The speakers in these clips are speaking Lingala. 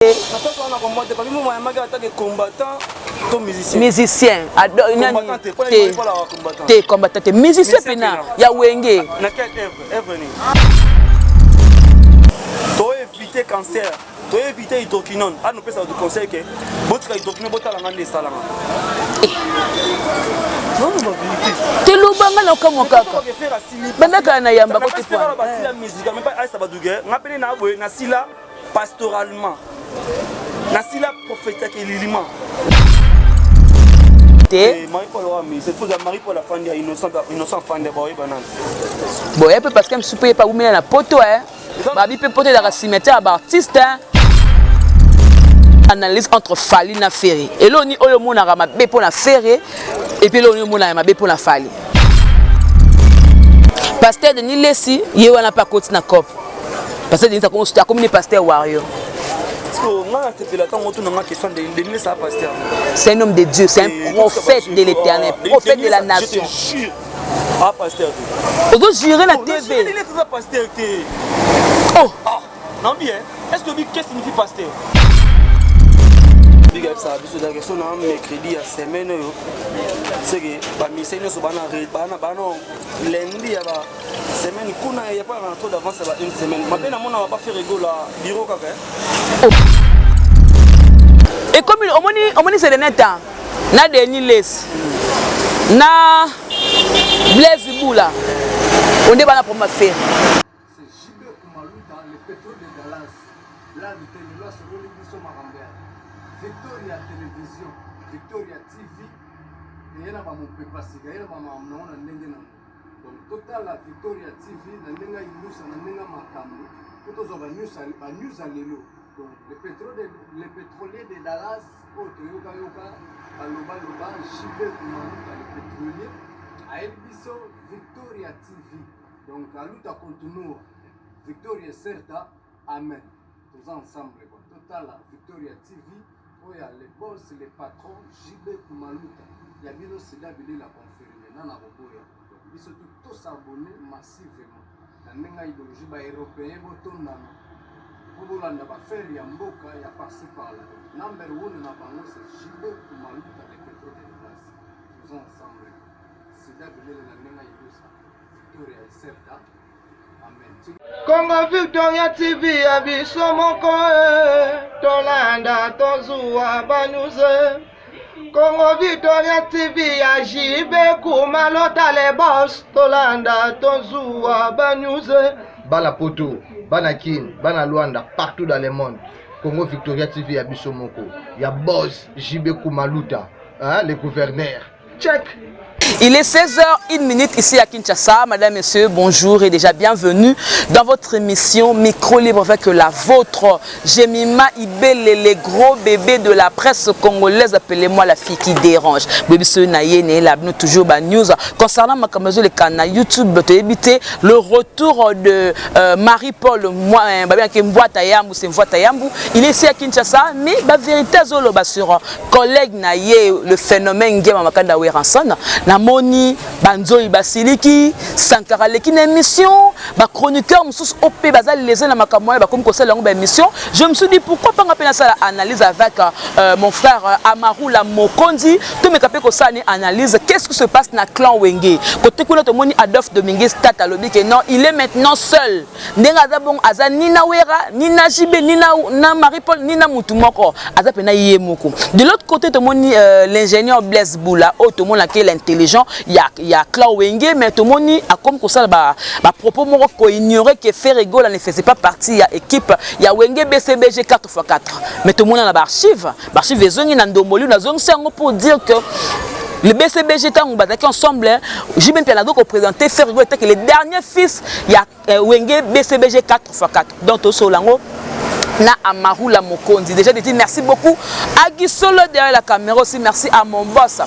Musicien te, combattant te, musicien pena ya Wenge. To éviter cancer, to éviter hydroquinone. Anopesa bato conseil ke botika hydroquinone, botalanga nde esalanga. Telobanga na okamwa kaka bandaka na yamba kote. Basila musique me aisa baduge nga pene na boye, nasila pastoralement, nasila prophétiquement. Te. Marie-Paul owa musicien, poza Marie-Paul afandi ya Innocent, Innocent afandi baoyeba nani. Bon, ye mpe parce que mosusu mpe ye mpe awumela na poto e babi mpe poto ezalaka cimetière ya baartiste. Analyse entre Fally na Ferre, eloni oyo omonaka mabe mpo na Ferre et puis eloni oyo omonaka mabe mpo na Fally? Pasteur Denis Lesi ye wana mpe akoti na cope. Pasteur Denis akomi ne pasteur warrior. Nga nasepela ntango otunanga question. Denis Lesi pasteur? C'est un homme de Dieu, c'est un prophète de l'Éternel, prophète de la nation. Ah, pasteur te. Ozojure na TV. Denis Lesi aza pasteur te. Oh. Ah non, bien, est ce que qu'est-ce que signifie pasteur? Biga yebisaka biso eza question na mercredi ya semaine oyo, seke bamusiciens nyonso bana bana lundi ya ba semaine kuna ya pa na trop d'avance ya ba une semaine mabe. Namona ba Ferre Gola bureau kaka. Ekomi omoni, omoni seleneta na Denis Lesi na Blaise Bula onde bana problème affaire. C'est JB Kumaluta, le pétrole de Dallas. Là, lelo asololi biso makambo ya Victoria Télévision, Victoria TV. Eye na bamopepa sika, ye na bamakambo nango na ndenge nango. Donc totala Victoria TV na ndenge ya ilusa, na ndenge ya makambo, po tozwa banews ya lelo. Donc le pétrolier de Dallas oyo toyokayoka balobaloba, JB Kumaluta, le pétrolier, ayebi biso Victoria TV. Donc aluta continua, victoria certa, amen. Toza ensemble quoi. Totala Victoria TV oyo ya le boss, le patron JB Kumaluta ya bino, sida bilela confirme na na koboya. Biso tu tos'abonner massivement na ndenge ya idéologie. Baeuropéen botondana po bolanda baaffaire ya mboka ya par-ci par-là. Number one na bango, c'est JB Kumaluta, le pétrole de Dallas. Toza ensemble, sida bilele na ndenge ya ilusa, victoria ecerta, amen. Congo Victoria TV ya biso moko e, tolanda tozuwa banews. Congo Victoria TV ya JB Kumalota, le boss, tolanda tozuwa banews. Bana poto, bana Kin, bana Luanda, partout dans le monde, Congo Victoria TV ya biso moko ya boss JB Kumaluta, hein, le gouverneur, check. Il est 16h01 minute ici à Kinshasa. Madame, Messieurs, bonjour et déjà bienvenue dans votre émission Micro Libre avec la vôtre, Jemima Ibele, les gros bébés de la presse congolaise. Appelez-moi la fille qui dérange. Bébé na là, nous toujours ba news. Concernant ma le canal YouTube, éviter le retour de Marie-Paul, moi, Yambu, c'est Yambu. Il est ici à Kinshasa, mais la vérité, Zolo, sur collègue na ye, le phénomène Ngiama Makanda Werrason, namoni banzoi basiliki. Sankara aleki na émission, bachroniqueur mosusu oyo mpe baza lese na makambo wana, bakomi kosala yango baémission. Je me suis dit, pourquoi pas nga mpe nasala analyse avec mon frère Amarula Mokonzi. Tomeka mpe kosala ni analyse, qu'est-ce qui se passe na clan Wenge. Kote kuna tomoni Adolphe Dominguez Tata alobi ke non, il est maintenant seul. Ndenge aza bongo, aza ni na Wera, ni na JB, ni na Marie Paul, ni na mutu moko, aza mpena ye moko. De l'autre côté tomoni l'ingénieur Blaise Bula oyo tomonaki l'intelligent ya clan Wenge, mais tomoni akomi kosala bapropos moko koignorer que Ferre Gola ne faisait pas partie ya équipe ya Wenge BCBG 4x4. Mais tomoni na baarchive, baarchive ezongi na ndomboli, nazongisi yango pour dire que le BCBG, ntango bazalaki ensemble, JB Mpiana azo koprésenter Ferre Gola que le dernier fils ya Wenge BCBG 4x4. Donc tosolola yango na Amarula Mokonzi. Déjà dit merci beaucoup à Guy Solo derrière la caméra aussi. Merci à mon boss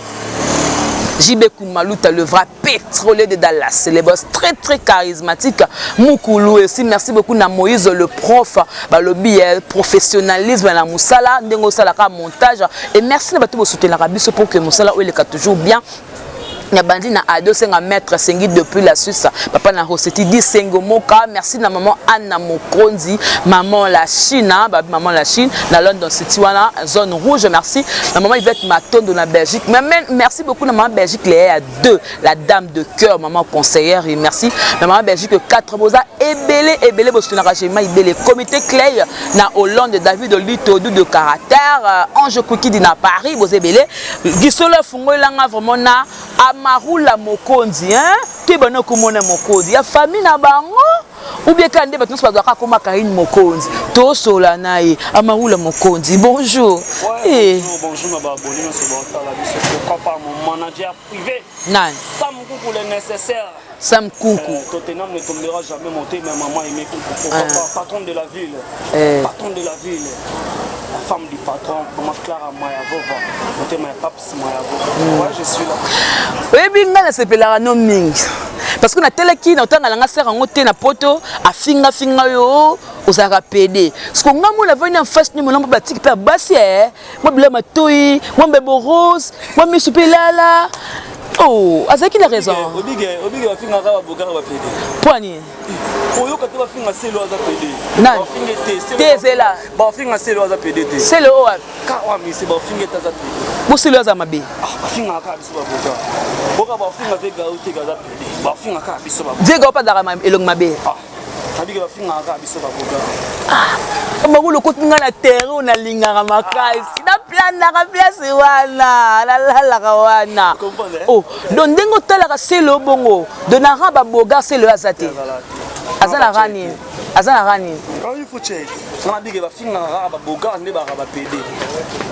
JB Kumaluta, le vrai pétrolier de Dallas, le boss très très charismatique Mukulu aussi. Merci beaucoup na Moïse le prof, balobi professionnalisme na musala ndenge osalaka montage. Et merci na bato bosoutenaka biso pour que mosala oyo eleka toujours bien. Na bandi na ado senga maître Sengi depuis la Suisse, papa na Rossetti dit Sengo Moka. Merci na maman Anna Mokonzi, maman la Chine, hein, ba maman la Chine na London City wana zone rouge. Merci na maman Yvette Matondo na Belgique. Mais merci beaucoup na maman Belgique Léa 2, la dame de cœur, maman conseillère, et merci na maman Belgique 4 boza ebele ebele bosunaka Jema Ibele comité Clay na Hollande, David Olito de caractère, Ange Kwikidi na Paris, boza ebele. Gisolo afungolelanga vraiment na Amarula Mokonzi, hein? Toyeba komona Mokonzi ya famille na bango ou bien kaka nde bato nyonso bazwaka akoma Karine Mokonzi. Tosola na ye Amarula Mokonzi, bonjour. Ouais, eh. Bonjour, bonjour na baabonné nyonso baotala biso. Pourquoi pas mon manager privé nani? Sam Kuku, le nécessaire. Sam Kuku. Tottenham ne tombera jamais monté, mais maman aimé Kuku. Pourquoi pas patron de la ville? Patron de la ville. La femme du patron, maman Clara Mayavova, motema ya Paps Mayavova. Ouais, je suis là. Oyebi ngai nasepelaka no mingi parce que natelaki na otanga nanga sere yango te na poto afingafinga yo ozalaka pede parce que ngai mona avandi en face nimo nambo batiki mpe ya basi e mwa bila matoi, mwa mbebo rose, mwa misu mpe elala. Oh, azalaki na raison. Obige obige bafingaka babokaka bapede. Mpo ani? Oyoka te bafinga Selo aza pede? Nani? Bafinga te. Te, ezela. Bafinga Selo aza pede te. Selo oyo wapi? Ka wa mise bafinga ete aza pede. Bo Selo aza mabe? Ah, bafingaka kaka biso baboka boka, bafinga ve gao te aza pede, bafingaka kaka biso baboka. Diego mpe azalaka elongi mabe? Ah, abike bafingaka kaka biso baboka. Makulu okoti nga na terrain oyo nalingaka makasi, naplandaka place wana, nalalaka wana. Comprendre, eh? Oh, donc ndenge otalaka Selo bongo, donc na rang babogar Selo aza te? Aza na rang nini? Aza na rang nini? Il faut check nga nabike bafingaka kaka babogar nde baka bapede.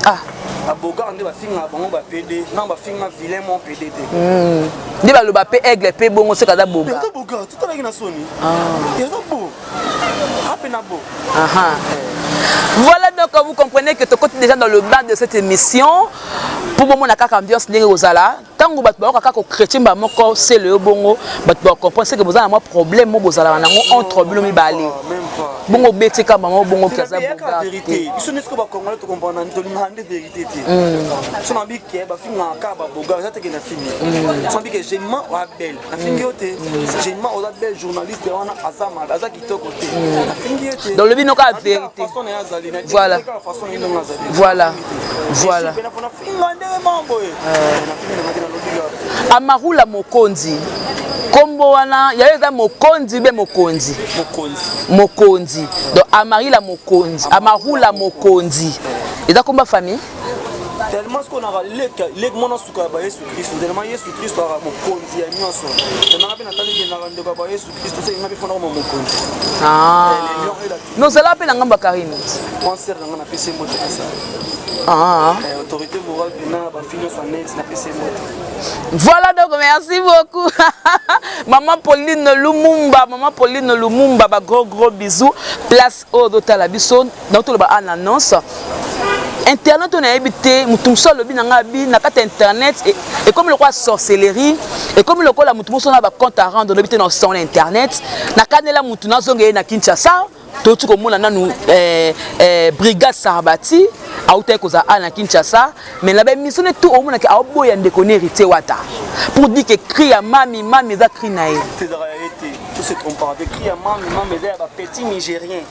Ah. Babogar nde bafingaka bango bapede na bafinga vilain mo pede te. Nde baloba mpe aigle mpe bongo soki aza bogar. Eza bogar, totalaki na soni, eza bo ape na bo. Aha. Voilà, donc vous comprenez que tokoti déjà dans le bain de cette émission pour bomona kaka ambiance ndenge kozala. Ntango bato bayoka kaka chrétien bamoko Sele yo bongo, bato bacomprendre c'est que boza na mwa problème mo bozalaka nango entre bino mibale. Même pas. Bongo obeti kaka bango bongo ki aza yaka bogar vérité te. Biso nyonso bacongolais tocomprendre, tolingaka nde vérité te. So na bike bafingaka kaka babogar, eza teke na fingi. So na bike Jemima oza belle, nafingi yo te. Jemima oza belle, journaliste wana aza mabe, aza kitoko te, nafingi ye te. Donc lobi no kaka vérité. Façon na ye azali. Voilà. Façon na ye ndenge azali. Voilà. Nafinga ndenge mambo boye, nafingi nangaki, nalobi kaka. Amarula Mokonzi, nkombo wana yayo eza Mokonzi be Mokonzi? Mokonzi. Mokonzi. Donc Amarila Mokonzi, Amarula Mokonzi eza komba famille? Tellement soki onaka leka leki mwana suka ya bayesu Kristo, tellement Yesu Kristo aka mokonzi ya nyonso, tellement mpe natali kendaka ndeko ya bayesu Kristo, soki nga mpe fona koma mokonzi. Ah. Le lion et la Mais ozala mpe na ngambo ya Karine? Concert na nga, napesi ye mbote pesa. Ah. Autorité morale mpena na bafi nyonso ya net, napesi ye mbote. Voilà, donc merci beaucoup. Maman Pauline Lumumba, Maman Pauline Lumumba, ba gros gros bisous. Place oyo totala biso, donc toloba en annonce. Internet oyo nayebi te, motu mosusu alobi na ngai abi na kati ya internet ekomi lokola sorcellerie, ekomi lokola motu mosusu na bacompte à rendre, olobi te na osala na internet. Nakanela motu nazonga ye na Kinshasa, touti komona nanu brigade Sarbati autaki kozala a na Kinshasa, mais na baémission ne tout omonaki aoboya ndeko ne Héritier Wata pour dire que cri ya mami mami eza cri na ye. Ezalaka ya ye te, tout se trompera te. Cri ya mami mami eza ya bapetit nigérien.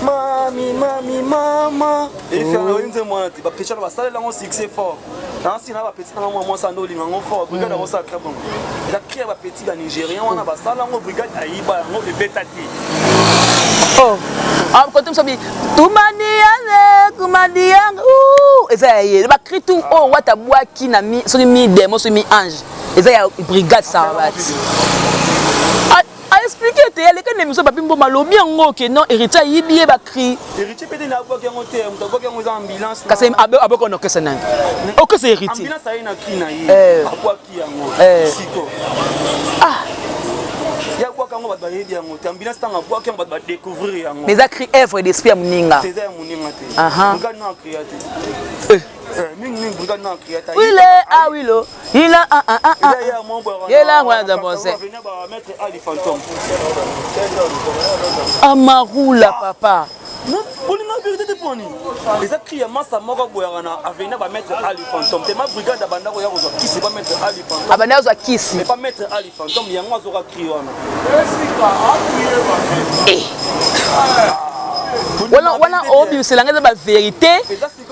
Mami mami mama efana oyi nzembo wana te, bapetit wana basalela yango succès fort. Nasi na bapetit nanga mwa mwasi ande olinga yango fort. Brigade akosala très bon, eza cri ya bapetit banigérien wana basala yango, brigade ayiba yango, ebeta te. Oh. Ah, kote mosusu abi tumaniane kumadianga eza ya ye. Bacri tout oyo Wata bwaki na mi soki mi démon, soki mi ange, eza ya brigade Sarbati. Aexpliquer ete aleka na émission Papi Mboma, alobi yango ke non, Héritier ayibi ye bacri. Héritier mpe te na abwaki yango te, moto abwaki yango eza ambulance. Kasi aboka na orchestre nani? Orchestre Héritier. Ambulance aye na cri na ye, abwaki yango. Siko ah ye abwaki yango, bato bayebi yango te. Ambulance ntango abwaki yango, bato badécouvrir yango. Mais eza cri œuvre d'esprit ya moninga. Te, eza ya moninga te. Brigade no acréa te. Mingi mingi brigade no acréa te. Wile ah wilo ila ah ah ah ah. Yela mwana bose. Maître Ali Fantôme. Amarula papa. Bolinga vérité te poni eza cri ya masa moko aboyaka na avenir ba maître Ali Fantôme te. Ma brigade abanda koya kozwa kisi ba maître Ali Fantôme. Abanda kozwa kisi. Mais pas maître Ali Fantôme, yango azoka cri wana. Eh. Wana wana obimisela ngai eza bavérité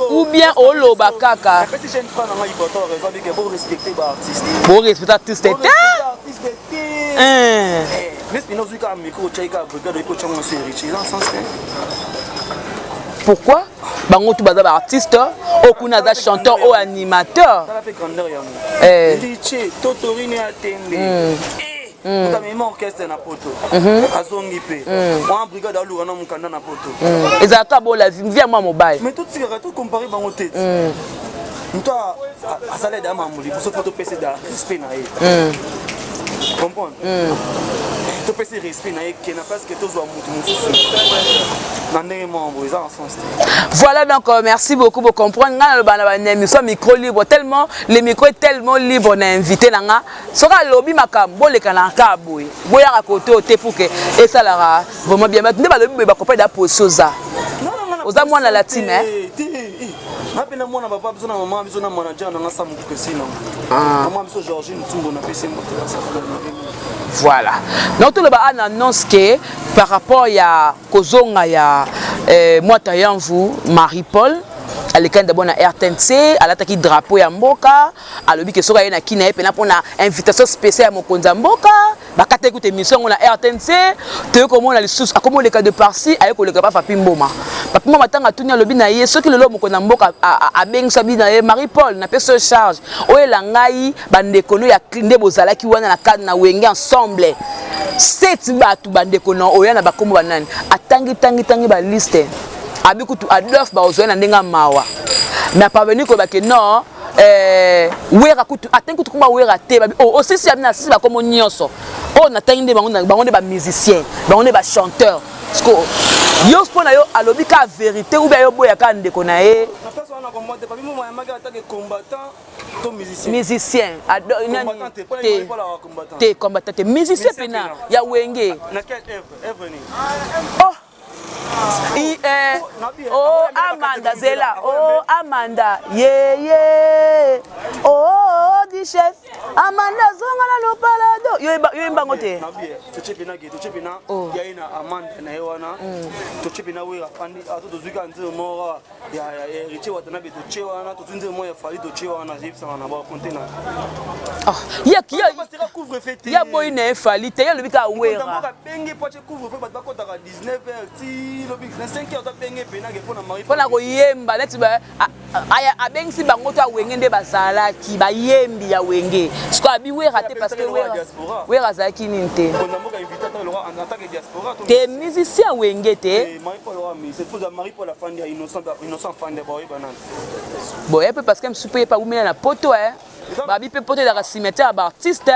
ou bien oloba kaka? Napesi jeune frère nanga Ibrator raison bike borespecte baartiste. Borespecte artiste te. Artiste te. Nesi ozwi kaka micro, otyai kaka brigade, oyi kotyango nyonso Héritier, eza sens te. Pourquoi? Bango tu baza baartiste, oyo kuna aza chanteur, oyo animateur. Tala mpe grandeur yango. Héritier totorine ya tembe, moto amemi orchestre na poto, azongi mpe wana brigade aluka na mokanda na poto. Ezalaka bola vie ya mwa mobali. Mais totikaka tocompare bango te. Moto asala eda mambo liboso, faut topesa eda respect na ye, comprendre, topesi respect na ye ke na place ke tozwa motu mosusu na ndenge moko boye, eza en sens te. Voilà, donc merci beaucoup pour comprendre. Nga naloba na ba émission micro libre, tellement le micro est tellement libre na invité na nga. Soki alobi makambo, boleka na kaka boye. Boyaka kote oyo te pour que esalaka vraiment bien. Bato nde balobi boye, bakopa da position oza. Oza mwana la team, eh? Te, nga mpe na mwana papa biso na mama biso na manager nanga Samu Kukesina, mama biso Georgine Ntumbo, napesi mbote. Voilà. Donc toloba an annonce que par rapport ya kozonga ya Mwata Yanvu Marie Paul, alekani d'abord na RTNC, alataki drapeau ya mboka, alobi ke soki aye na kini, aye mpena mpona invitation spéciale ya mokonzi ya mboka. Bakataki kuta émission yango na RTNC. Toye komona lisusu akomi oleka de par-ci, aye koleka pa Papi Mboma. Papi Mboma ntango atuni, alobi na ye: soki lelo mokonzi ya mboka abengisa bino na ye, Marie Paul, napesi yo charge, oyela ngai bandeko no ya nde bozalaki wana na cadre na Wenge ensemble, sept bato, bandeko na oya na bakombo banani. Atangi tangi tangi baliste, abi kutu Adolphe baozwa na ndenge ya mawa, mais aparvenir koyeba ke non, Wera kutu atangi kutu komba Wera te. Babi oh, osisi abi na sisi bakombo nyonso oyo natangi nde bango nde bamusicien, bango nde bachanteur. Parce que yo, mpo na yo, alobi kaka vérité ou bien yo boya kaka ndeko na ye? Na place wana kombo te. Papi Mboma yambaki atake combattant to musicien? Musicien. Combattant te, mpona te. Marie Paul aka combattant? Te, combattant te, musicien. Musicien. Pena Pena. ya Wenge. Na quelle œuvre? Œuvre nini? Oh. Oh, Amanda, zela, oh Amanda, ye oh, oh duchesse Amanda, zonga na lopalado. Yo yembango te. Nabi totie pena ge, totie pena. Oh. Ya ye na Amanda na ye wana, totie pena Wera afandi ato, tozwi kaka nzembo moko ya Héritier Watanabe, totie wana, tozwi nzembo moko ya Fally, totie wana, yebisaka na bakonte na Ah, ye baseka couvre-feu te. Ya boyi na ye Fally te, ye alobi kaka Wera. Mboka abenge po atie couvre-feu, bato bakotaka 19 heures ti lobi na 5 heures, abenge penake mpo na Marie. Mpona koyemba neti abengisi bango to awenge nde bazalaki bayembi ya Wenge. Sikoyo abi Wera te parce que Wera azalaki nini te. Konza mboka invité ata loka en tant que diaspora to Te, musicien Wenge te. Marie Paul oa musicien, poza Marie Paul afandi ya Innocent, Innocent afandi ya baoyeba nani. Bon, ye mpe parce que mosusu mpe ye mpe awumela na poto, e babi mpe poto ezalaka cimetière ya baartiste.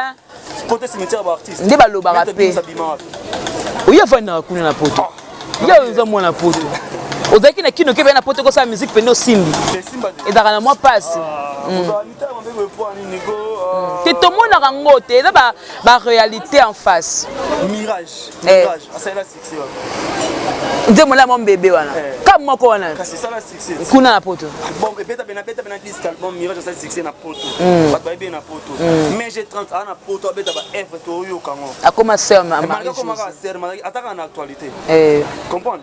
Poto cimetière ya baartiste. Nde balobaka mpe. Bima wapi? Oye afandaka kuna na poto, ye oza mwana poto, ozalaki na kino ke na poto kosala musique pende osimbi. Esimba te. Ezalaka na mwa pasi. Ozala mitala mabe boye po nini ko? Te, tomonaka ngo te, eza baréalité en face. Mirage. Eh. Mirage asalela succès wapi? Nzembo na mwa mbebe wana. Eh. Ka moko wana. Kasi esala succès. Kuna na poto. Bon, ebeta bena, beta bena disque, album Mirage asali succès na poto, bato bayebi ye na poto, mais G30 aa na poto abeta baœuvre, toyoka yango. Akoma sœur malgré Marie. akomaka sere, ataka na actualité. Eh. Comprendre,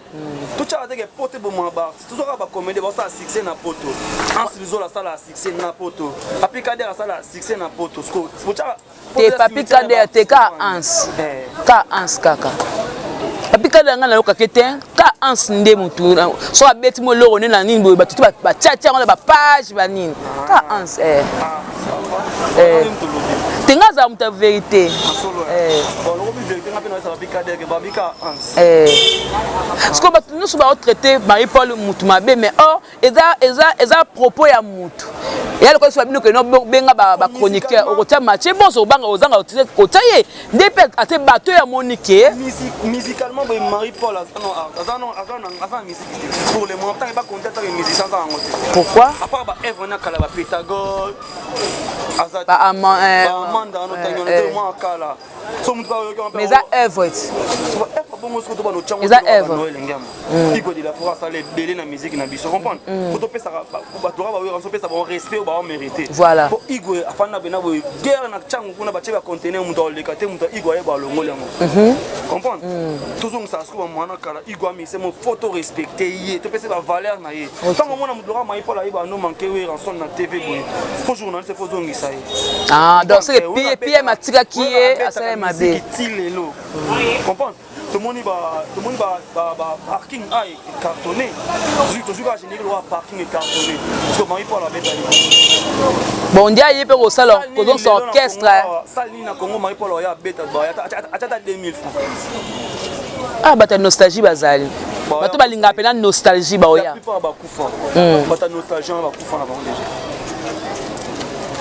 totyaka teke poto ebomaka baartiste. Tozwaka bacomédie basala succès na poto, Anse Luzola asala succès na poto, Papi Kader asala succès na poto. Botyaka. Te, Papi Kader te, ka Anse. Ka Anse kaka. Papi Kader ngai nayokaki te, ka Anse nde motu so abeti mo eloko nde na nini boye, bato te batiatia yango na bapage banini, ka Anse, eh. Eh. Te, ngai azala moto ya vérité. Eh. Lokomi vérité, nga mpe naesa Papi Kader ke babika Anse. Eh. Sikoyo bato nyonso baotraite Marie Paul mutu mabe, mais or eza propos ya mutu eya lokola biso babino keno benga bachroniqueur, okotia Mathieu Bonso, obanga ozanga kotia ye nde mpe ate bato ya moni ke Musicalement boye, Marie Paul aza na musique te pour le moment. Ntango bakonte atake musicien, aza yango te. Pourquoi? À part baœuvre na kala, bapythagore aza, Ba baamanda wana otangi wana te, mwa kala. So mutu ayoki Mais eza œuvre ti. Œuvre bongo soki tobana otyango Eza œuvre. Noël Ngiama. Igwe de la forêt asala ebele na musique na biso, comprendre? Po topesaka bato kaka bayoka, topesa bango respect oyo bao mérité. Voilà. Po Igwe afanda pena boye guerre na ntango kuna, batie bacontener, moto aleka te, moto Igwe ayeba alongoli yango, comprendre? Tozongisaka sikoyo bamwana kala. Igwe amise mo, faut to respecte ye, topesa bavaleur na ye. Ntango omona moto loka Mai Paul ayeba ano manke Werrason na TV boye, faut journaliste, faut ozongisa ye. Ah, donc c'est que PM atikaki ye asala mabe. Ti lelo, comprendre? Tomoni ba parking a cartonné, tozwi kaka générique lokola parking ecartonné, parce que Marie Paul abetali. Bon, ndi aye mpe kosala kozongisa orchestre. Sale nini na Congo Marie Paul oya abeta, atiata 2000 francs? Ah, bato ya nostalgie bazali, bato balingaka mpena nostalgie La baoya. plupart bakufa, bato ya nostalgie wana bakufa na bango déjà.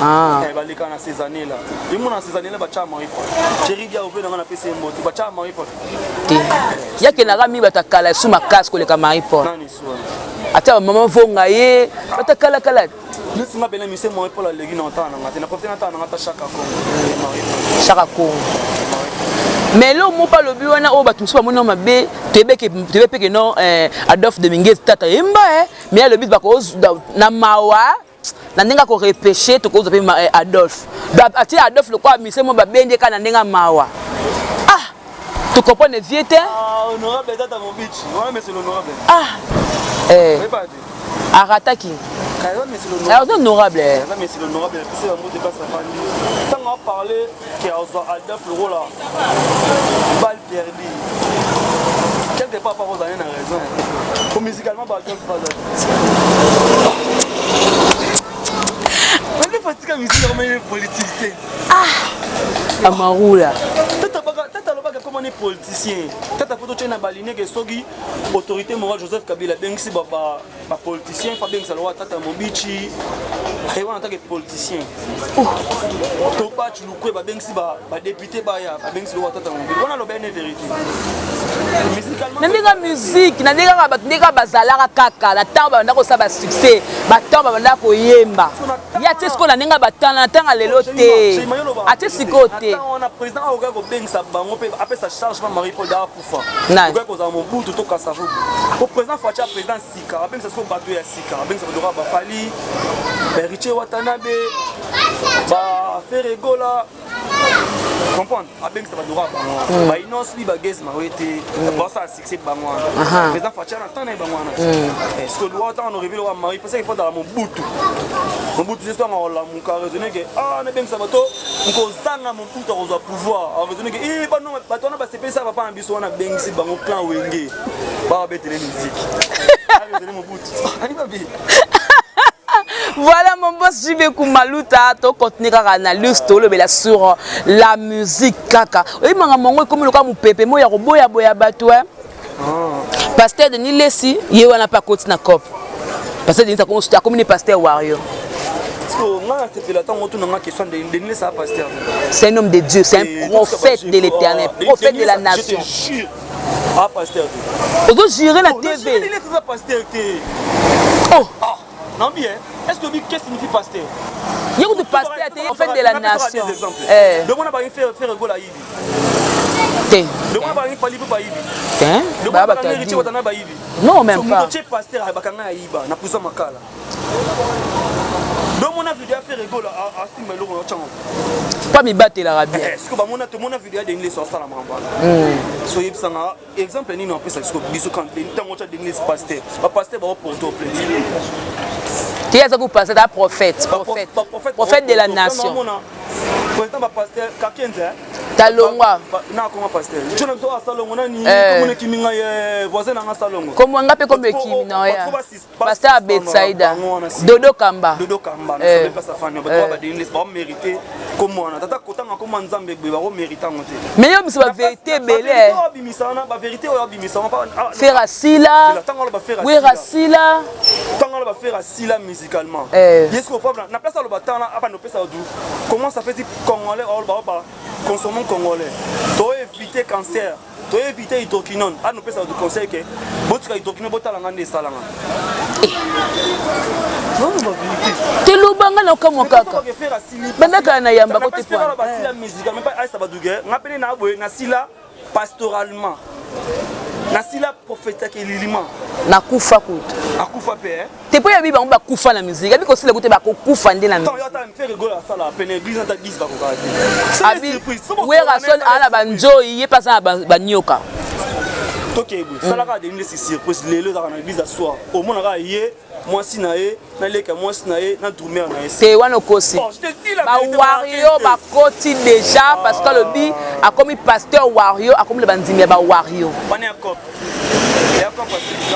Ah. Eh, baleka na ces années là, imona na ces années là batya Marie Paul, Thierry Dia ope nanga napesi ye mbote, batya Marie Paul. Te, yakendaka mingi bato ya kala esu makasi koleka Marie Paul. Nani su wana? Ata bamama vonga ye, bato ya kalakala. Neti nga pena mise Marie Paul aleki na otala nanga te, na profite natala nanga ta Chaka Congo, Marie Paul. Chaka Congo. Mais eloko moko alobi wana oyo bato mosusu bamoni yango mabe, toyebe mpe ke non, Adolphe Dominguez tata yemba, mais alobi na mawa na ndenge akorepêche, tokozwa mpe Adolphe. Donc atie Adolphe lokola mise mo babendi kaka na ndenge ya mawa. Ah, tocomprendre vie te. Ah, honorable tata Mobici wana, monsieur l'honorable. Ah, eh. Oyeba te. Arataki. Aza monsieur l'honorable. Aza honorable. Aza monsieur l'honorable, apesi bango te place afandi. Ntango aparle ke azwa Adolphe lokola balle perdue, quelque part par ozali na raison, po musicalement ba Adolphe baza bande fatika musique akomani politicien. Amarula. Tata alobaka komani politicien. Tata po totie na balineke, soki autorité morale Joseph Kabila abengisi bapoliticien, fa abengisa lokola tata Mobici aye wana take politicien, to baci lukwe babengisi badéputé, baya babengisi lokola tata Mobici wana, aloba ene vérité musicalement. Na ndenge musique, na ndenge kaka bato, ndenge kaka bazalaka kaka na ntango babanda kosala basuccès, batango babanda koyemba, ye atie sikoyo na ndenge batana na ntango lelo te, atie sikoyo te. Wana président akoki kobengisa bango mpe apesa charge pa Marie Paul da akufa. Nani? Okoki kozala Mobutu to Kasavubu, po président Fatshi, président sika, abengisa sikoyo bato ya sika, abengisa bato kaka baFally, baHéritier Watanabe, baFerre Gola, comprendre? Abengisa bato kaka bango wana, baInnoss'B, baGaz Mawe te, basala succès bango wana. Président Fatshi ana ntan na ye bango wana. Sikoyo luwa ntango no révélé wa Marie, parce qu'il faut dala Mobutu, Mobutu se songa olamuka, raisonne ke ah, nabengisa bato nkozanga Mobutu akozwa pouvoir, araisonne ke eh, bano bato wana basepelisa papa na biso wana, abengisi bango clan Wenge, babetele musique, araisonne Mobutu ani babi. Voilà, mon boss JB Kumaluta, to continuer kaka analyse, tolobela sur la musique kaka. Oyebanga mongo ekomi lokola mopepe mo ya koboya boya bato, eh. Pasteur Denis Lessi, ye wana mpe akoti na cop. Pasteur Denis akomi ne pasteur warrior. Parce que nga nasepela ntango otunanga question, Denis Lessi pasteur. C'est un homme de Dieu, c'est un prophète de l'Éternel, prophète de la nation. Je te jure, ah, pasteur te. Ozojurer na Denis TV. Lessi aza pasteur te. Oh. Ah non, bien, est ce que bi, qu'est-ce signifie pasteur? Ye kutu pasteur te, prophète de la nation. Eh. Donc on a faire Ferre Gola yibi. Te. Donc on a Fally mpe bayibi. Te. Donc Baya on a bato ya Héritier dini. Watana bayibi. Non, même So, pas. moto tie pasteur bakanga ya yiba na prison Makala. Donc mona video ya Ferre Gola asimba eloko na otyango. Mpo mibatelaka bien. Siko bamona, tomona video ya Denis Lessi asala makambo wana. So oyebisanga exemple nini apesa siko biso ntango otya Denis Lessi pasteur, bapasteur baoporte au plainte. Te, aza kopasteur ta, prophète, prophète, prophète de la nation. Président bapasteur Kakenze. Talongwa. Na akoma pasteur tio na biso asalongo nani? Eh. Komona ekimi ngai, voisin nanga salongo. Kombo nga mpe kombo ekimi na ya pasteur ya Betsaida, Dodo Kamba. Dodo Kamba. Eh. Na place afani bato baDenis bamérite kombo wana, tata kotanga kombo ya Nzambe boye, bakomérite yango te. Mais yo biso bavérité ebele. Abimisa wana bavérité oyo abimisa. Ferre asila. Ntango aloba Ferre Wera asila. Ntango aloba Ferre asila musicalement. Eh. Ye sikoyo na place aloba tana abanda opesa du comment ça fait ti congolais oloba ba consommons congolais, toéviter cancer, toéviter hydroquinone, ana opesa du conseil ke botika hydroquinone, botalanga nde esalanga. Te, loba, nga na okamwa kaka bandaka na yamba ko te. Basila musicalement mpe aisa baduge nga pene na boye, nasila pastoralement, nasila prophétique elilima. Nakufa kutu. Akufa mpe. Te, mpo yabi bango bakufa na musique, abi kosila kute, bakokufa nde na ntango yo ata Ferre Gola asala pene église ata 10 bakokaka te. Abi Werrason ala banjoi, ye mpe aza na banioka. Tokebwe salaka Denis Lessie surprise lelo, ezalaka na église ya soir, omonaka ye mwasi na ye, naleka mwasi na ye na drummer na ye. Te, wana okosi. Bon, je te dis la vérité. Bawario bakoti déjà, parce que alobi akomi pasteur wario, akomi na bandimi ya bawario. Wana ya cop, ya cop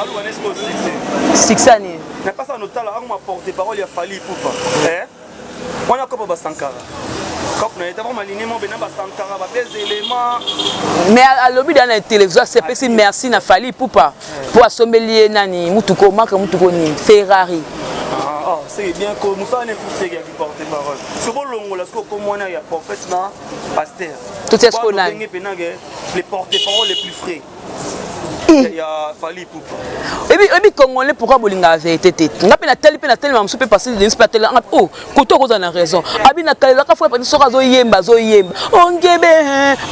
aluka na esiko succès. Succès ani? Napasa notala akoma porte parole ya Fally Ipupa. Wana kopa basankara, cop na ye ta maline mo bena basankara babeze élément. Mais alobi da na télévision, asepesi merci na Fally Ipupa mpo asombeli ye nani, mutuko maka, mutuko nini, Ferrari. Ah, oh, c'est bien que mosala ne fuseki ya porte parole so bolongola soki okomwana ya prophète na pasteur. Totia sikoyo nani? Ndenge mpenake les porte parole les plus frais ya Fally Ipupa. Oyebi Congolais, pourquoi bolingaka vérité te? Nga mpe natali mpe natelema mosusu mpe parce Denis mpe ateli nga o koto okozala na raison. Abi nakalelaka fo apati soki azoyemba, azoyemba ongebe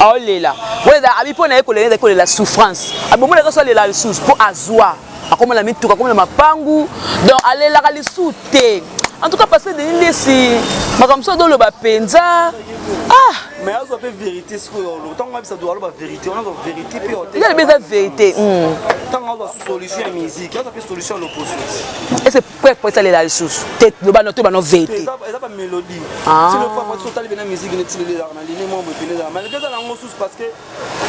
aolela oyo abi mpo na ye kolela ezali kolela souffrance. Abi omonaka so alela lisusu mpo azwa, akomona mituka, akomona mapangu, donc alelaka lisusu te. En tout cas, parce que Denis Lessie, makambo mosusu azoloba mpenza, ah. Mais azwa mpe vérité sikoyo, ntango abisa aloba vérité wana, azwa vérité mpe. Eza eza vérité. Ntango azwa solution ya musique, azwa mpe solution ya loposo. Ese preuve po esalela lisusu te, loba no to bano vérité. Eza bamélodie. Si le fois so otali pena musique neti lelo, ezalaka na ligne mwa boye pene, ezalaka malgré eza nango susu, parce que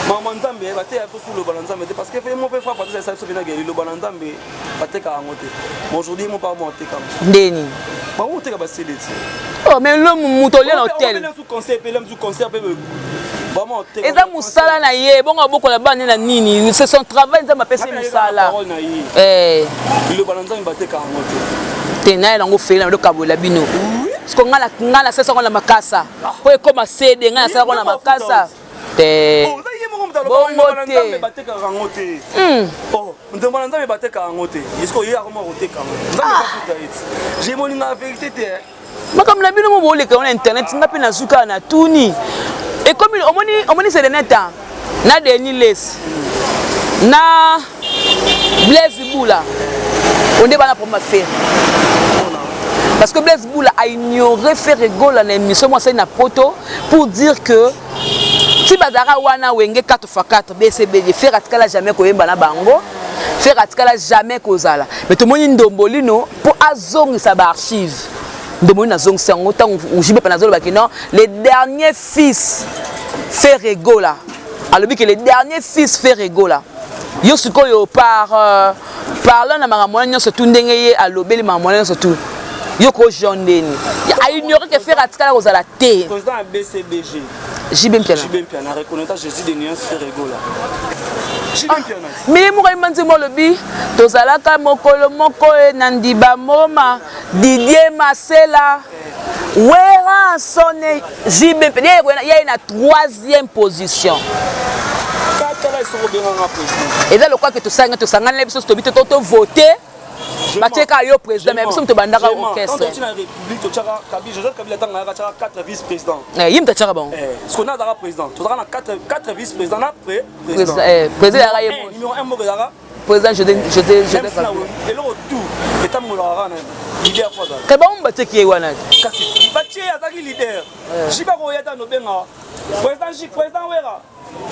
makambo ya Nzambe bateya biso su loba na Nzambe te, parce que mo mpe fra Patrice asala biso pena ge liloba na Nzambe batekaka yango te. Mais aujourd'hui mo pa mo ateka ndeni. Bango oteka basele ti. Oh, mais lo moto olia na hotel. Conseil mpe mosu, concert mpe. Eza mosala na ye, bongo abokola bana na nini? C'est son travail, Nzambe apesi mosala. Ye liloba na Nzambe batekaka yango te. Te, naye nango feli na dokabola bino, parce que nga nasalisa na makasa mpo ekoma CD, nga nasalaka na makasa te. Bongo te, batekaka yango te. Nzembo na Nzambe batekaka yango te. Eske oye akoma koteka yango? Nzambe bafuta eti je molinga vérité te. Makambo na bino mo boleka na internet, nga mpe nazuka na tuni ekomi. Omoni, omoni, c'est dernier temps na Denis Lessie na Blaise Bula onde bana problème Ferre, parce que Blaise Bula a ignoré Ferre Gola na émission mo asali na poto pour dire que ti bazalaka wana Wenge 4 x 4 BCBG, Ferre atikala jamais koyemba na bango, Ferre atikala jamais kozala. Mais tomoni Ndombolino mpo azongisa baarchive. Ndombolino azongisa yango ntango JB mpe nazolobaki non, le dernier fils Ferre Gola, alobi ke le dernier fils Ferre Gola. Yo sikoyo, par parlant na makambo wana nyonso tu, ndenge ye alobeli makambo wana nyonso tu, yo ko jean ndeni aignore ke Ferre atikala kozala te. Président ya BCBG. JB Mpiana. JB Mpiana reconnaîtra Jésus de nuance Ferre Gola, JB Mpiana. Mais ye moko ayemba nzembo, alobi tozalaka mokolo moko e na ndiba moma Didier Masela Werrason JB mpe ye na troisième position. Katala esoko obenganga président. Eza lokola ke tosanga, tosangani na biso, tobi te tovote, batieka yo président, mais biso moto bandaka orchestre. Quand na République totiaka Kabila, Joseph Kabila, ntango ayaka atiaka 4 vice président. Ye moto atiaka bango. Parce qu'on azalaka président, tozalaka na 4 vice président na président. Président yaka ye. Numéro 1 moko ezalaka président José, José, José. Eloko tout etambolaka kaka na leader fo azala. Ke bango batieki ye wana. Kasi batie, azalaki leader. Jiba koya ta nobenga président J, président Wera,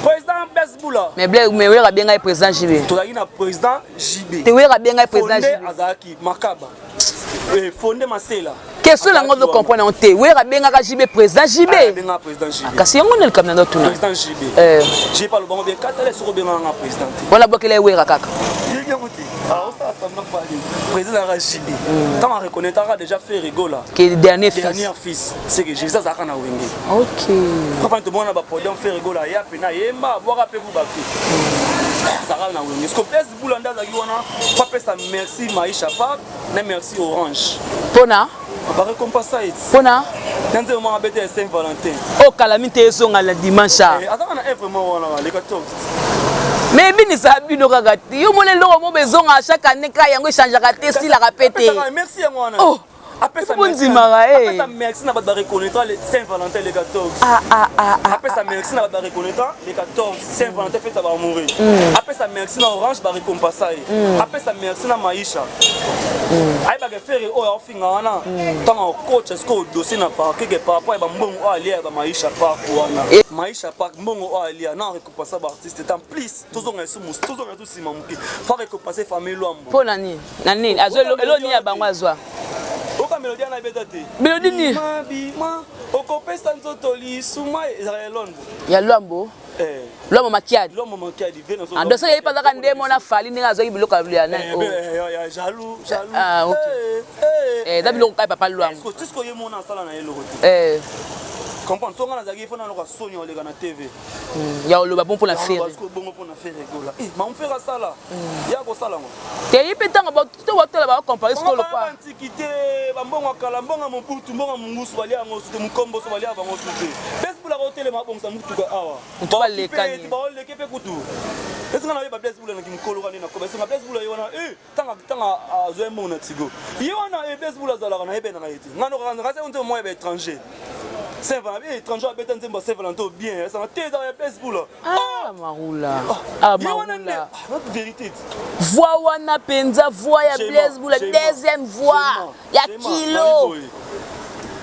président Blaise Bula. Mais Blaise, mais Wera abengai président JB. Tozalaki na président JB. Te, Wera abengai président Fonde JB. Azalaki Makaba, Fonde Masela. Question nango ozo comprendre yango te. Wera abengaka JB président JB. Abengaka président JB. Kasi yango nde likambo na tuna. Président JB. J pa lobango bien katala soki obengaka nga président te. Wana bwakela ye Wera kaka. Yango te, osala semblant pali président azalaka JB. Ntango areconnaîtraka déjà Ferre Gola ke dernier fils. Dernier fils, c'est que Jésus azalaka na Wenge. Papa, tomona bapodium, Ferre Gola aya pena ayemba, abwaka mpe ku bafe, azalaka na Wenge. Parce que Blaise Bula nde azalaki wana po apesa merci Maisha Park na merci Orange. Mpona barécompensa eti mpona na nzembo moko abete ya Saint Valentin. Oyo kalami te, ezonga na dimanche. Azalaka na œuvre moko wana le 14. Mais ebinisaka bino kaka te. Yo mona eloko moko ezongaka chaque année kaka yango echangeaka te, esilaka mpe te. Merci yango wana. Oh. Apesa bondimaka eh. Apesa merci na bato bareconnaîtra le Saint Valentin le 14. Ah, ah, ah, ah, Apesa merci na bato bareconnaîtra le 14 Saint Valentin fête ya baamoureux. Apesa merci na Orange barécompensa ye. Apesa merci na Maisha. Ayebaka Ferre oyo aofinga wana ntango akocha sikoyo dossier na parquet ke par rapport ya bambongo oyo alia ya bamaisha park wana. Maisha park mbongo oyo alia na récompensa baartiste en plus tozonga lisusu tozonga lisusu nsima moke fa récompense famille Lwambo. Mpo na nini? Na nini? Azwa elo nini ya bango azwa? Oka melodie wana ebeta te. Melodie nini? Bima bima okopesa nzoto lisuma ezalaka ya Lwambo. Ya Lwambo? Eh. Lwambo Makiadi. Lwambo Makiadi ve na Ah, donc ye pazaka nde mona Fally ndenge azwaki biloko ya nani? Eh, ya ya jaloux, jaloux. Ah, OK. Eh, eh, da biloko kai papa Lwambo. Est-ce que tout ce que ye mona asala na ye eloko te? Eh. Comprendre, so nga nazalaki fona loka soni oleka na TV. Ya oloba bon mpona Ferre. Bongo mpona Ferre Gola. Eh, ma Ferre asala. Ya kosala ngo. Te ye mpe ntango to batala bakompare sikoyo lokwa. Antiquité, bambongo ya kala, mbongo ya Mobutu, mbongo ya Mungusu balia yango su te, Mukombo so balia bango su te. Blaise Bula kotelema abongisa mutuka awa. Mutu balekani. Baoleke mpe kutu. Esinga na yeba Blaise Bula na kimokolo kani na koba. Esinga Blaise Bula ye wana eh tanga tanga azwa mbongo na tigo. Ye wana eh Blaise Bula azalaka na yebe na ye te. Ngano kaka kasi on te moya ba étranger. Saint Valentin, eh, étranger abeta nzembo ya Saint Valentin bien, esanga te ezaka ya Blaise Bula. Ah, Marula. Ah, Ye wana nde, Marula. ah, vérité. Voix wana penza voix ya Blaise Bula, deuxième voix ya kilo.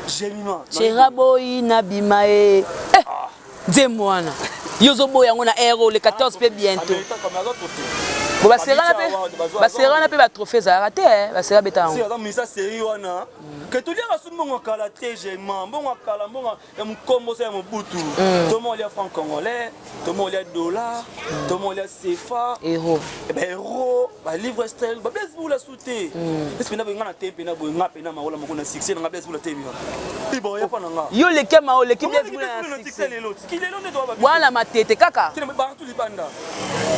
Jemima. Chera boyi na bima e. Eh, nzembo wana. Yo ozoboya yango na air le 14 mpe bientôt. Bon basera na mpe batrophée ezalaka te eh, basera beta yango. Si aza misa série wana ke toliaka su mbongo ya kala te Jema, mbongo ya kala, mbongo ya mokombo so ya Mobutu. Tomo olia franc congolais, tomo olia dollar, tomo olia CFA. Euro. Ba euro, ba livre sterling, ba Blaise Bula su te. Esi pena boye nga na te pena boye nga pena maola moko na succès na nga Blaise Bula te mio. Ibo ya pa na nga. Yo leki ma oleki Blaise Bula na succès lelo. Ki lelo nde to ba. Wana matete kaka. Tena partout libanda.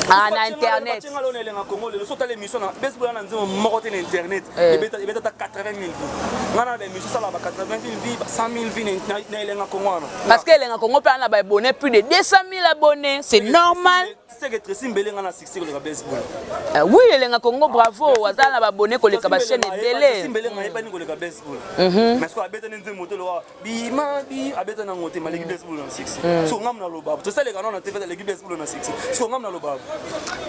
Ah, na internet. Batenga lona elenga Congo lelo so tala émission na Blaise Bula na nzembo moko te na internet. Ebeta ebeta ta 80 000 vues. Nga na ba émission sala ba 80 000 vues, ba 100 000 vues na elenga Congo wana. Parce que elenga Congo pe na ba abonnés plus de 200 000 abonnés, c'est normal. C'est que Tracy Mbele nga na succès koleka Blaise Bula. Oui, elenga Congo bravo, aza na ba abonnés koleka ba chaîne ebele. Tracy Mbele nga yebani koleka Blaise Bula. Mais ce qu'on abeta nzembo te loa bima bi abeta nango te maleki Blaise Bula na succès. So ngam na loba. To saleka na TV aleki Blaise Bula na succès. So ngam na loba.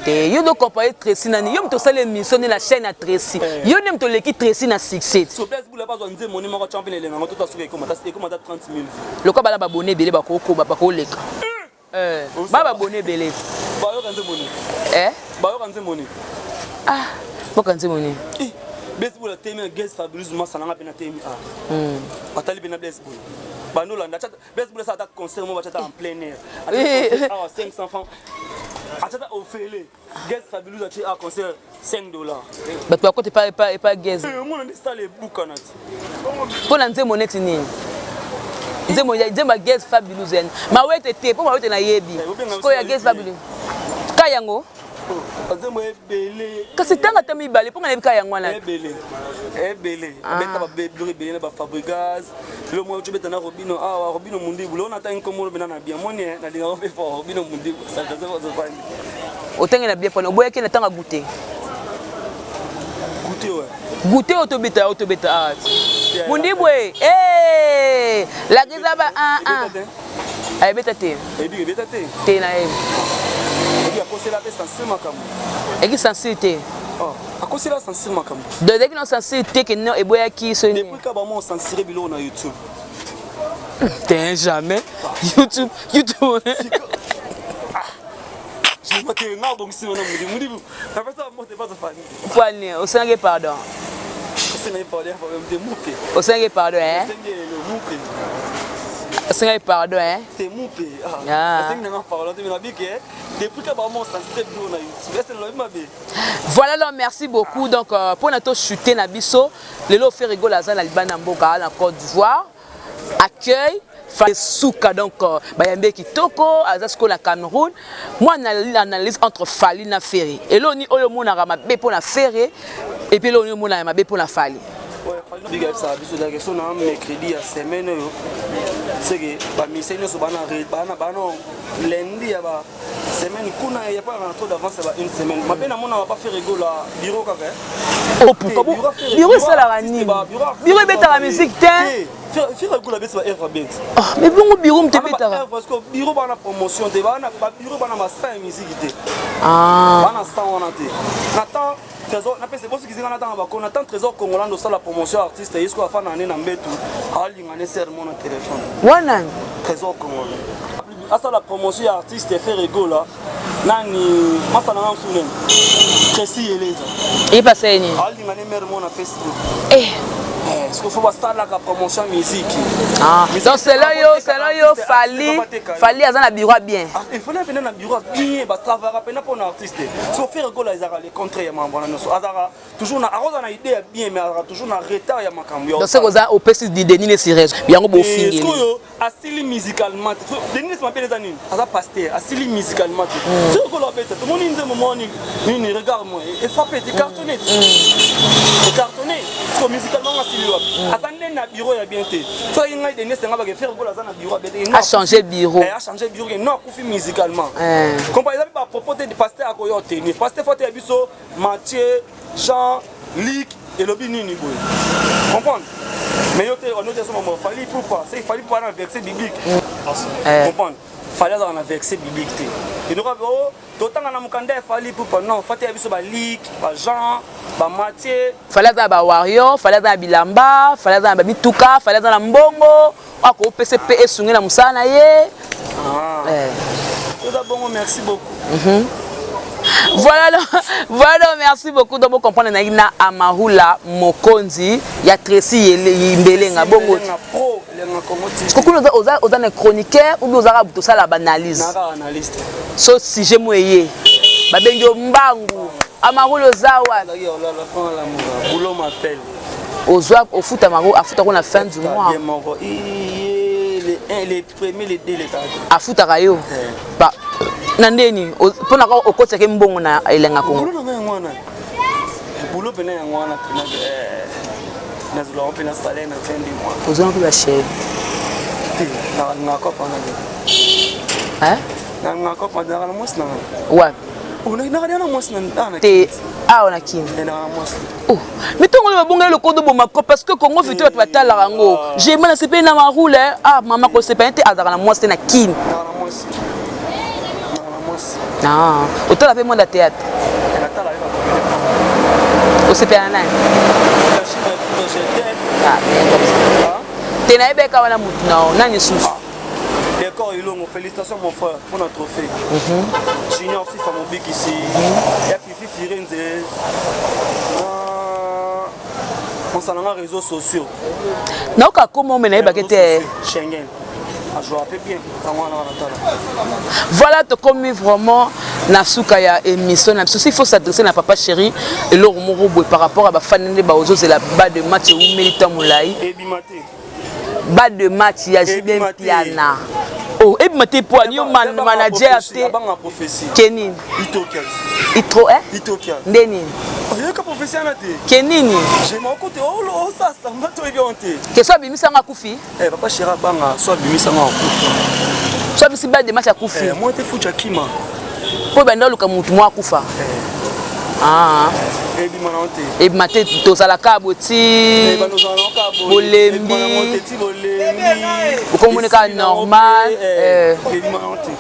Te yo do comparer Tracy nani, yo moto osala émission nde na chaîne ya Tracy. Yo nde moto oleki Tracy na succès. So Blaise Bula bazwa nzembo ni moko champion elenga ngo to suka ekoma ta ekoma ta 30 000 vues. Lokola bana babone ebele bakokoba bakoleka. Eh, ba babone ebele. Bayoka nzembo ni. Eh? Bayoka nzembo ni. Ah, boka nzembo ni. Eh, Blaise Bula temi na Gaz Fabrice Massa nanga pena temi ah. Atali pena Blaise Bula. Bandolanda Blaise Bula ça ata concert mo bachata en plein air. Ata awa 500 francs. Achata ofele. Gaz Fabrice atie a concert 5 dollars. Bato bakote pa pa pa Gaz. Eh, mona nde sale ebuka na ti. Mpo na nzembo neti nini? Nzembo ya nzembo ya Gaz Fabrice yani. Mawete te, mpo mawete nayebi. Sikoyo ya Gaz Fabrice. Ka yango? Nzembo ebele. Kasi tanga ata mibale mpo nga nayebi ka yango wana. Ebele. Ebele. Abeta ba biloko ebele na ba Fabregas. Lelo mwa tobeta na Robino awa, Robino Mundibu. Lelo natangi nkombo lobi na na bien. Moni nalingaka mpe fort Robino Mundibu. Salutations bazofandi. Otangi na bien pona oboyaki na tanga goûter. Goûter ouais. Goûter oyo tobeta oyo tobeta awa. Mundibu eh! Eh! Lakisa ba 1 1. Ayebeta te. Eyebi ebeta te. Te na yebi. Eyebi akosela pe censure makambo. Eki censure te. Oh, akosela censure makambo. Donc ezalaki na censure te ke no eboyaki so Depuis ka ba mo censurer biloko na YouTube. Te jamais. YouTube, YouTube. Je vois que nga bongisi wana mudi mudi. Napesa mbote bazo fani. Poani, osengaki pardon. Osengaki pardon, te mupe. Osengaki pardon, hein? Osengi lelo mupe. Osengaki pardon, hein? Te mupe. Ah. Osengi nanga pardon te mais nabike depuis ka ba mo censurer biloko na YouTube. Est-ce que lobi mabe? Voilà donc merci beaucoup. Donc pour notre chuter na biso, lelo Ferre Gola aza na libanda mboka na Côte d'Ivoire. Accueil Souka donc bayambe kitoko aza siko na Cameroun. Moi analyse entre Fally na Ferre. Eloni oyo monaka mabe pona Ferre et puis eloni monaka mabe pona Fally. Ouais, Fally big up ça biso da so na mercredi ya semaine oyo. C'est que ba musiciens nyonso bana bana bana lundi ya ba Semaine kuna ya pas na trop d'avance ba une semaine. Mabe na mona ba Ferre Gola bureau kaka. Oh pourquoi bureau esalaka nini? Bureau ebetaka musique te. Ferre Gola beti ba œuvre beti. Ah mais bongo bureau moto ebetaka. Parce que bureau bana promotion te, bana ba bureau bana ba sans musique te. Ah. Bana sans wana te. Na temps Trésor napesa bosukisi nga natanga bako na temps Trésor Congolando osala promotion artiste ye sikoyo afanda ne na mbetu alinga ne serment na téléphone. Wana Trésor Congolais asala promotion ya artiste Ferre Gola nani masala nga mosusu nani Tracy Eleza ye pasa ye nini alinga ne mare mo na Facebook eh Est-ce qu'il faut basalaka promotion musique? Ah, donc selon yo Fally Fally aza na bureau bien. Ah, il faut na na bureau bien ba travailler pena pour artiste. So Ferre Gola ezaka le contraire ya mambo na nyonso. Azaka toujours na akoza na idée ya bien mais azaka toujours na retard ya makambo ya. Donc c'est koza opesi Denis Lessie raison. Yango bofingeli. Sikoyo asili musicalement te. Denis Lessie mabe eza nini? Aza pasteur, asili musicalement te. Ferre Gola abeta tomoni nzembo moko nini nini regarde moi e frappe te cartonné te. E cartonné. Siko musicalement asili wapi? Aza nde na bureau ya bien te. Soki ngai Denis Lessie nga bake Ferre Gola aza na bureau ya bien te. A changer bureau. A changer bureau non akufi musicalement. Comprends eza ba propos te pasteur akoyo tenir. Pasteur faut te ya biso Mathieu, Jean, Luc elobi nini boye comprendre mais yo te ono te soma mo Fally pourquoi c'est Fally pour un verset biblique comprendre Fally azala na verset biblique te et donc oh totanga na mokanda ya Fally pourquoi non fati ya biso ba Luc ba Jean ba Mathieu Fally aza ba warrior, Fally aza na bilamba, Fally aza na ba mituka, Fally aza na mbongo, akopesa pe esungi na mosala na ye. Ah. Eza bongo, merci beaucoup. Voilà, donc, voilà donc, merci beaucoup. Donc, vous comprenez, na Amarula Mokonzi, ya Tracy Mbelenga, bongo. Pro, Elenga Congo TV. Kokuna oza oza na chroniqueur ou bien oza tosala ba analyse. Naka analyste. So sujet mo eye. Babengi yo mbangu. Amarula oza wapi? Azalaki olala franc la moura. Boulot m'appelle. Ozwa ofuta maro afuta ko na fin du mois. Bien moko. Le 1, le premier, le 2, le 4. Afutaka yo. Ba na ndeni mpona ka okotisaki mbongo na Elenga Congo. Boulot na ngai yango wana. Boulot pena yango wana pena nazolaka mpe na salaire na fin du mois. Ozwaka mpe bachere. Te, nalingaka kopa na Hein? Nalingaka kopa nalingaka na mwasi na ngai. Wapi? Nalingaka na mwasi na te awa na Kini. Nalingaka na mwasi. Oh, mais ntongo oyo babongeli lokondo bomako parce que Congo Victoire bato batalaka yango. Jema nasepeli na Marule, ah mama kosepela te azalaka na mwasi te na Kini. Nalingaka na mwasi. Nalingaka na mwasi. Ah, otala mpe monde ya théâtre. Natala ye bakomele. Osepela na nani? Ah, te nayebeka wana mutu na yo nani susu. Décor Ilongo, félicitations mon frère pour notre trophée. Junior Fifa Mobikisi, ya Fifi Firenze, concernant réseaux sociaux. Naoka koma ome nayebaki te. Schengen. Ajouaka mpe bien yango wana wana tala. Voilà, tokomi vraiment na suka ya émission na biso. S'il faut s'adresser na papa chéri eloko moko boye par rapport à bafani nde baozozela ba de match ewumeli ta molai. Ebima te. Ba de match ya JB Ebima te. Mpiana. Oh, ebima te po ani yo manager te. Abanga prophétie. Ke nini? Ethiopia. Itro eh? Ethiopia. Nde nini? Oyoka prophétie wana te. Ke nini? Je moko te osasa mbato oyebi yango te. Ke so abimisanga akufi? Eh, papa chéri abanga so abimisanga akufa. So abisi ba de match akufi. Eh, moi te fucha kima. Po banda oluka mutu moko akufa. Ah. Ebima nango te. Ebima te tozalaka boti. Bolembi. Okomoneka normal. Ebima nango te.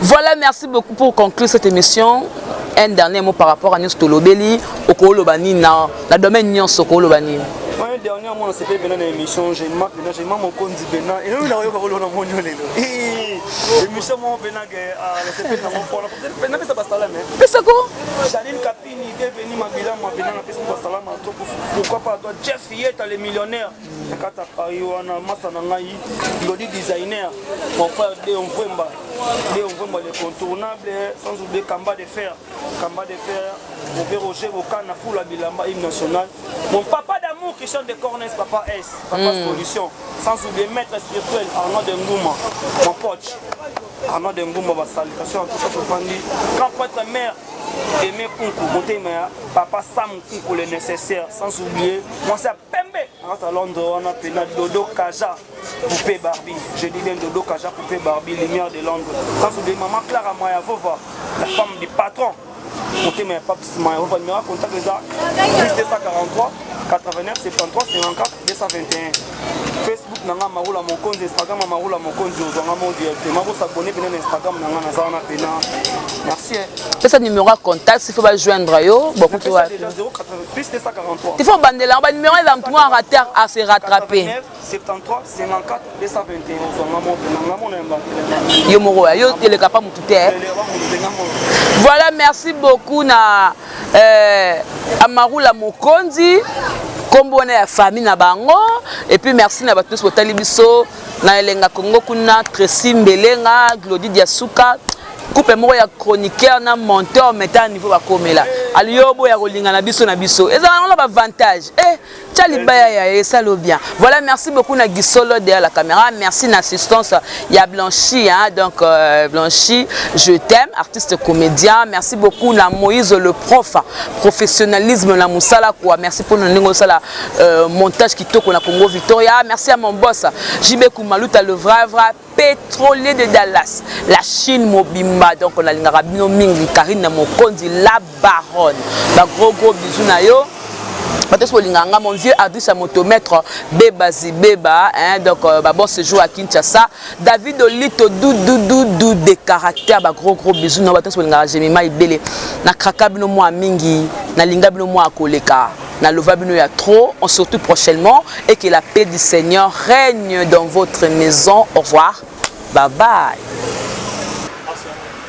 Voilà, merci beaucoup pour conclure cette émission. Un dernier mot par rapport à nyonso tolobeli, okoloba nini na domaine nyonso okoloba nini? Ouais, dernier mot, c'est pas na émission, j'ai ma pena, j'ai ma mokonzi pena. Et nous na yoka kolona monyo lelo. Émission mo pena ke na c'est na mo pona. Pena pesa basalama. Pesa ko? Janine Kapini, bienvenue Mabila, Mabila na pesa basalama to pourquoi pas toi Jeff Yeta le millionnaire. Na kata Paris wana masa na ngai Lodi designer, mon frère Léon Mvwemba. Léon Mvwemba le contournable, sans oublier Kamba de fer. Kamba de fer, Mauvais Roger Bokana, Foula Bilamba, hymne national. Mon papa d'amour, Christian de Cornes, papa S, papa solution. Sans oublier maître spirituel, Arnaud de Ngouma, mon pote. Arnaud de Ngouma, ma salutation à tout ça, Fandi. Grand prêtre mère, Aimé Kunku, Motema, papa Sam Kunku, le nécessaire. Sans oublier, moi c'est Pembe, à Londres, on a Pena Dodo Kaja. Poupée Barbie, je dis bien Dodo Kaja, Poupée Barbie, lumière de Londres. Sans oublier maman Clara Mayavova, la femme du patron. Motema ya Paps Mayavova, numéro contact eza plus 243 89 73 54 221. Facebook na nga Marula Mokonzi, Instagram ya Marula Mokonzi, ozwa nga mo directement. Bo s'abonner pena na Instagram na nga, naza wana pena. Merci. Pesa numéro ya contact s'il faut bajoindre yo bokutu. Napesa déjà 080 plus 243. Il faut bandela yango, banuméro eza motu moko arater à se rattraper. 89 73 54 221, ozwa nga mo pena, nga mo na yamba telefone. Yo moko yo eleka pa motu te. Voilà, merci beaucoup na Amarula Mokonzi, nkombo wana ya famille na bango. Et puis merci na bato nyonso botali biso na Elenga Congo kuna, Tracy Mbelenga, Glodi Diasuka, couple moko ya chroniqueur na monteur meta niveau bakomela aliyo boya kolinga na biso na biso ezala nango na baavantage. Tia libaya ya esalo bien. Voilà, merci beaucoup na Gisolo derrière la caméra, merci na assistance ya Blanchi, hein, donc Blanchi, je t'aime, artiste comédien. Merci beaucoup na Moïse le prof, professionnalisme na mosala quoi. Merci pour na ndenge osala montage kitoko na Congo Victoria. Merci à mon boss JB Kumaluta, le vrai vrai pétrolier de Dallas, la Chine mobimba. Donc on alingaka bino mingi. Karine na Mokonzi, la baronne, ba gros gros bisous na yo. Bato nyonso bolingaka nga, mon vieux Adrisa motomètre Beba Zibeba, hein, donc ba bon séjour à Kinshasa. David Olito dudududu de caractère, ba gros gros bisous na bato nyonso bolingaka Jemima Ibele. Na kraka bino mwa mingi, nalinga bino mwa koleka, nalova bino ya trop. On se retrouve prochainement et que la paix du Seigneur règne dans votre maison. Au revoir, bye bye.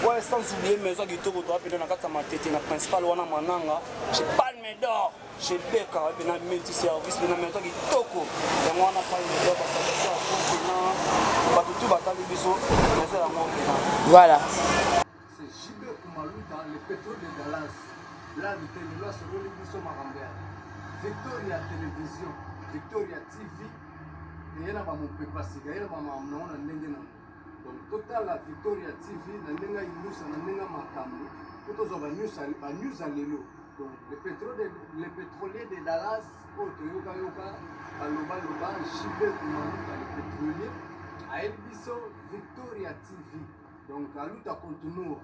Ouais, sans oublier maison kitoko toa pena na kati ya Matete, na principal wana Mananga, chez Palme d'Or, chez Beka pena multi service pena maison kitoko yango wana Palme d'Or. Basalaka pena bato tu batali biso maison yango pena. Voilà. C'est JB Kumaluta, le pétrole de Dallas. L'arbitre lelo asololi biso makambo ya Victoria Télévision, Victoria TV. Eye na bamopepa sika, eye na bamakambo nango na ndenge nango. Donc totala Victoria TV na ndenge ya ilusa, na ndenge ya makambo, po tozwa banews ya lelo. Donc le pétrolier de Dallas oyo toyokayoka balobaloba, JB Kumaluta le pétrolier ayebi biso Victoria TV. Donc aluta continua,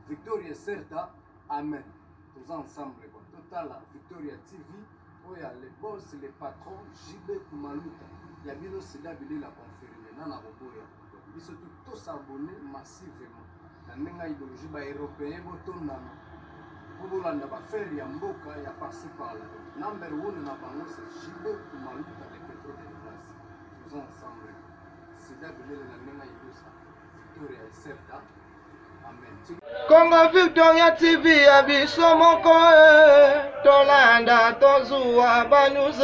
Victoria certa, amen. Toza ensemble quoi. Totala Victoria TV oyo ya le boss, le patron JB Kumaluta ya bino, sida bilela confirme na koboya. Donc biso tu tos'abonner massivement na ndenge ya idéologie baeuropéen, botondana po bolanda bafere ya mboka ya par-ci par-là. Number one na bango, c'est JB Kumaluta, le pétrole de Dallas. Toza ensemble, sida bilele na ndenge ya ilusa, Victoria ecerta, amen. Congo Victoria TV ya biso moko e, tolanda tozuwa banews.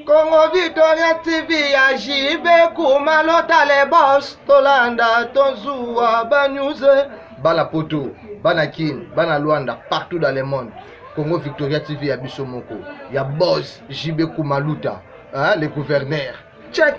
Congo Victoria TV ya JB Kumalota le boss, tolanda tozuwa banews. Bana Poto, bana Kin, bana Luanda, partout dans le monde, Congo Victoria TV ya biso moko ya boss JB Kumaluta, hein, le gouverneur, check.